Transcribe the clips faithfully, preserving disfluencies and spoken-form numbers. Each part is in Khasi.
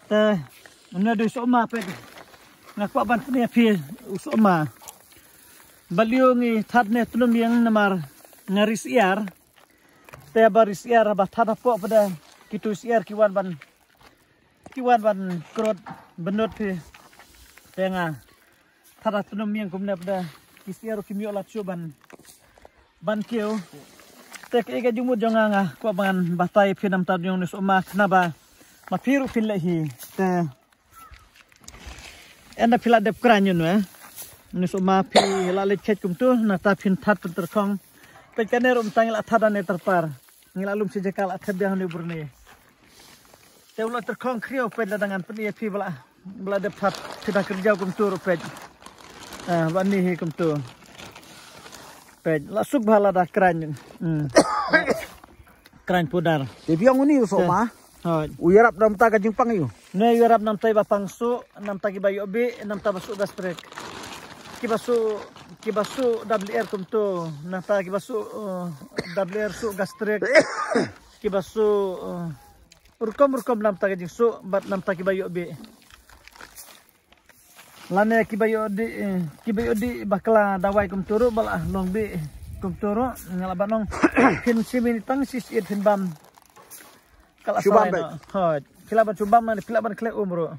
Te, une u sohma peit. Nga kwah ban pyni ïa phi u sohma. Balei ngi thad ne tnum ïing namar nga ri syiar. Te ba ri syiar ba thad hapoh pat de kitu syiar ki wan ban, ki wan ban krot bynnud phi. Te nga thad ha tnum ïing kumne pat de ki syiar ruh kim ïoh lad shuh ban, ban kiew. Te kaei ka jingmut jong nga, nga kwah ban batai phi namar jong une u sohma khnang ba ma phi ruh phin leh hi. Te ynda phi la dep khraiñ une, une u sohma phi la leit kheit kumtu, nangta phin thad pyntyrkhong. Peit kane ruh mynta ngi la thad ane tyrpar. Ngi la lum shi jaka la thep biang une u byrni. Te u la tyrkhong khriaw peit lada ngan pyni ïa phi ba la, ba la dep thad phi da kyrjaw kumtu ruh peit. Ah, ba ni hi kumtu. Peit la suk bha lada khraiñ. Hmm. Khraiñ pudar. Te biang uni u sohma. Hooid. U ïarap namar ka jingpang ïa u. Ne ïarap namar ba pang suh, namar kiba ïoh bih, namar ba suh gastric. Kiba suh, kiba suh W R kumtu, namar kiba suh, uh, W R suh gastric. Kiba suh, uh, rukom rukom namar ka jingsuh, bad namar kiba ïoh bih. Lane kiba ïoh dih, eh, kiba ïoh dih bakla dawai kumtu ruh ba la long bih kumtu ruh, nga la ban ong phin shim ïa ini tang shi shi phin bam. Ka la shu bam salai beit. Noh. Hooid. Phi lah ban shu bam, phi lah ban khleh um ruh.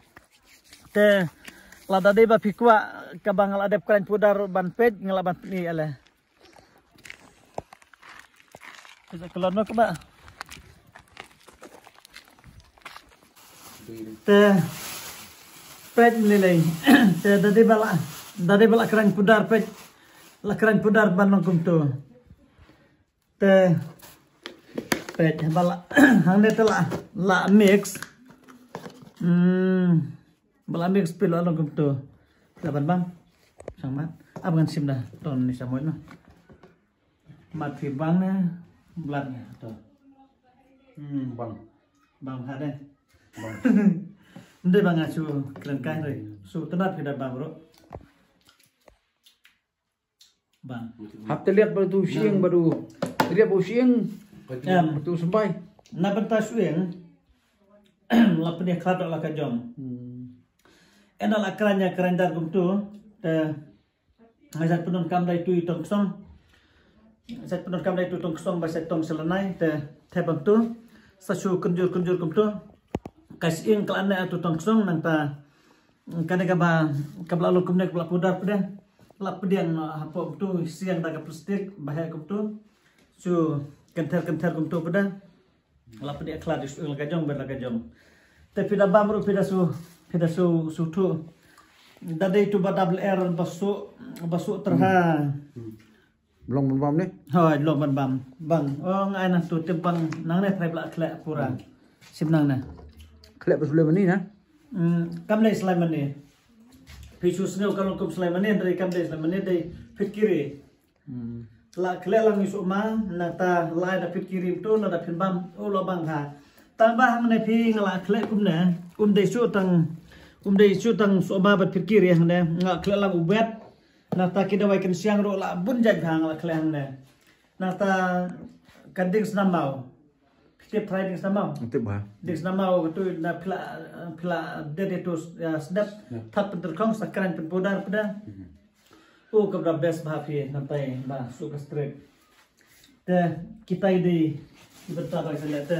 Te lada dei ba phi kwah kaba nga la dep khraiñ pudar ban peit, nga la ban pyni ïa lade. Te sa klon noh kaba. Te peit mynlei lei. Te da dei ba la, da dei ba la khraiñ pudar peit. La khraiñ pudar ban long kumtu. Te peit ba la, hangne te la, la mix. Hmm. Ba la mix phi la long kumtu. Phi lah ban bam. Shang mat. Ap ngan shim da. Ton ni sa moit noh. Mat phi bang ne. Blat ne. To. Hmm, bang. Bang ha de. Bang. Nde bang nga shu kren kai re. Shu tnat phi da bam ruh. Bang. Hap te liat ba tu siang ba tu. Liat ba siang. Em. Ba tu sembai. Na bynta siang. La pynïakhlad da la ka jong. Hmm. Ynda la khraiñ ïa khraiñ dar kumtu. Te nga sa pyndonkam da itu i tong ksong. Sa pyndonkam da itu tong ksong ba sa tong selenai. Te te bang tu. Sa shu kynjur kynjur kumtu. Ka siang ka la ne atu tong ksong nangta. Kane kaba, kaba la long kumne kaba la pudar pdeng. La pdeng, uh, hapoh kumtu, siang da ka plastik, ba heh kumtu. Shu kynther kynther kumtu pdeng. La pdeng khlad ïa la ka jong, bad la ka jong. Te phi da bam ruh phi da shu, phi da shu, shu thuh. Da dei tu ba double R ba shu, ba shu tyrha. Hmm. Long ban bam ne? Hooid, long ban bam. Bang. Oh, nga ai na tu tip bang nangne trai ba la khleh pura. Hmm. Shim nangne. Khleh ba slem mane na? Hmm, kam dei slem mane. Phi shu sngew ka long kum slem mane, hynrei kam dei slem mane, dei phitkiri. Hmm. La khleh lang ïa u sohma, nangta la ai da phitkiri tu, nangta phin bam, oh, la bang ha. Tang ba hangne phi nga la khleh kumne, um dei shu tang, um dei shu tang sohma bad phitkiri hangne, nga khleh lang u bet. Nangta ki dawai kynsiang ruh la bun jait bha nga la khleh hangne. Nangta ka dieng snam maw. Phi tip trai dieng snam maw? Tip bha. Dieng snam maw katu na phi la, phi la det itu, ya, snep. Ya. Thad pyntrkhong sa khraiñ pynpudar pdeng. Mhm. Oh, ka bra best bha phi namar ba suh ka straight. Te kita i dei i bynta ba ka leh te.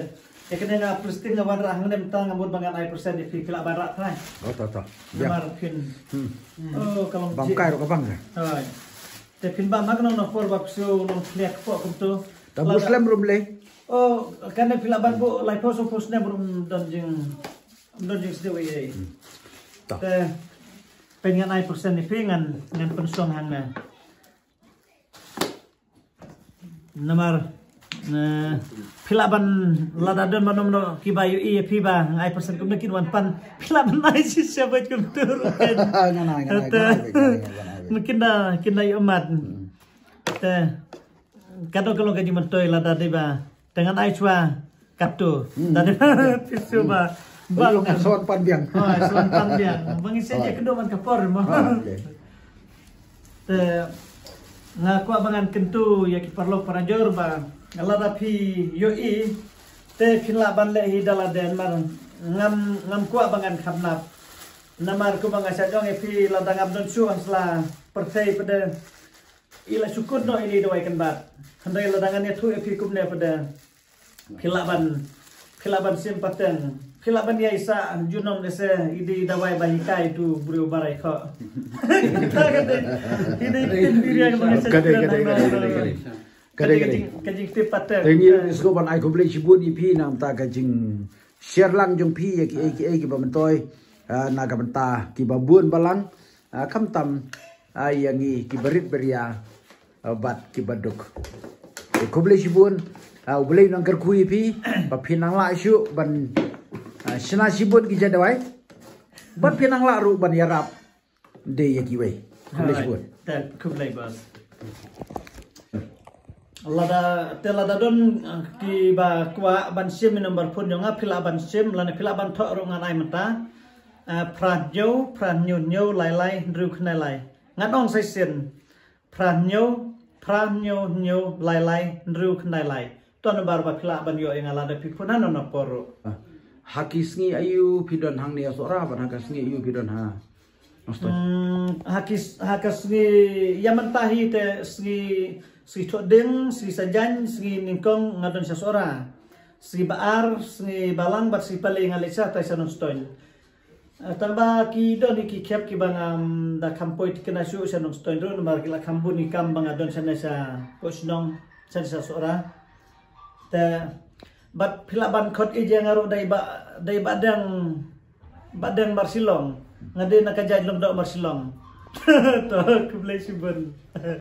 Te kane nga plastik nga wanrah hangne mynta nga mut ba ngan ai persen ïa phi, phi lah ban rah trai. Oh, to, to. Ya. Namar phin. Hmm. Oh, ka long bam ji. Kai ruh ka bang ka. Hooid. Te phin bam ha ka nong nong por ba phi shu nong khlieh kpoh kumtu. Ta bus lem rum le. Oh, kane phi lah ban buh laiphew sawphew snem rum don jing, don jingsniew ei ei. Hmm. Ta. Te phin ngan ai persen ïa phi ngan, ngan pynsong hangne. Namar, eh, phi lah ban lada don ba nym noh kiba ïohi ïa phi ba nga ai persen kumne kin wan pan. Phi lah ban ai shisha bad kumtu ruh kan. Ngan ai, ngan ai, ngan ai, ngan ai, ngan ai. Mungkin da, kin da ïoh mat. Hmm. Te ka dei ka long ka jingmyntoi lada dei ba. Te ngan ai shuwa katu. Hmm. Lada dei ba phi shu ba. Hmm. Bang. Ong nga son pan biang. Oh, son pan biang. Bang ïa sha je kynduh man ka por mo. Ah, okay. Te nga kwah ba ngan kyntu ïa ki paralok parajor ba lada phi ïohi te phin lah ban leh hi da lade namar Ngam ngam kwah ba ngan kham nap. Namar kumba nga shah jong ïa phi lada ngam don shuh ha sla pyrthei pat de. I la shu kut noh ïa i dawai kynbat. Hynrei lada ngan ïathuh ïa phi kumne pat de. Phi lah ban phi lah ban shim pateng. Phi lah ban ïai sah junom ne se i dei dawai ba hikai tu briew barai kho. Ka dei ka dei ka dei ka dei ka dei ka dei ka dei. Ka jingtip pateng. Te ngi sngewbha ban ai khublei shibun ïa phi namar ka jingshare lang jong phi ïa kiei kiei kiba myntoi na ka bynta kiba bun balang. Khamtam ïa ngi kiba rit ba ria bad kiba duk. Te khublei shibun. U Blei un nang kyrkhu ïa phi ba phin nang lah shuh ban shna shibun ki jait dawai bad phin nang lah ruh ban ïarap de ïa kiwei. Khublei shibun. Te khublei bas. Lada te lada don kiba kwah ban shim ïa number phone jong nga, phi lah ban shim lane phi lah ban thoh ruh, ngan ai mynta. Phra hynñiew phra hynñiew hynñiew lai lai hynriew khyndai lai. Ngan ong sa shisien. Phra hynñiew phra hynñiew hynñiew lai lai hynriew khyndai lai. To number ba phi lah ban ïoh ïa nga lada phi phone ha nongpor ruh. Ha ki sngi aïu phi don hangne ha Sohra bad ha ka sngi aïu phi don ha Nongstoiñ? Ha ki ha ka sngi ïa mynta hi te sngi sngi Thohdieng, sngi Saitjaiñ, sngi Nyngkong nga don sha Sohra. Sngi Ba-ar, sngi Balang bad sngi Palei nga leit sha tai sha Nongstoiñ. Tang ba ki don hi ki khep kiba ngam da kham poi tikna shuh sha Nongstoiñ ruh namar ki la kham bun ki kam ba nga don shane sha ko shnong shane sha Sohra. Te bad phi lah ban khot ïa nga ruh dei ba dei ba dang ba dang Marshillong. Nga dei na ka jait Lyngdoh Marshillong. To khublei shibun.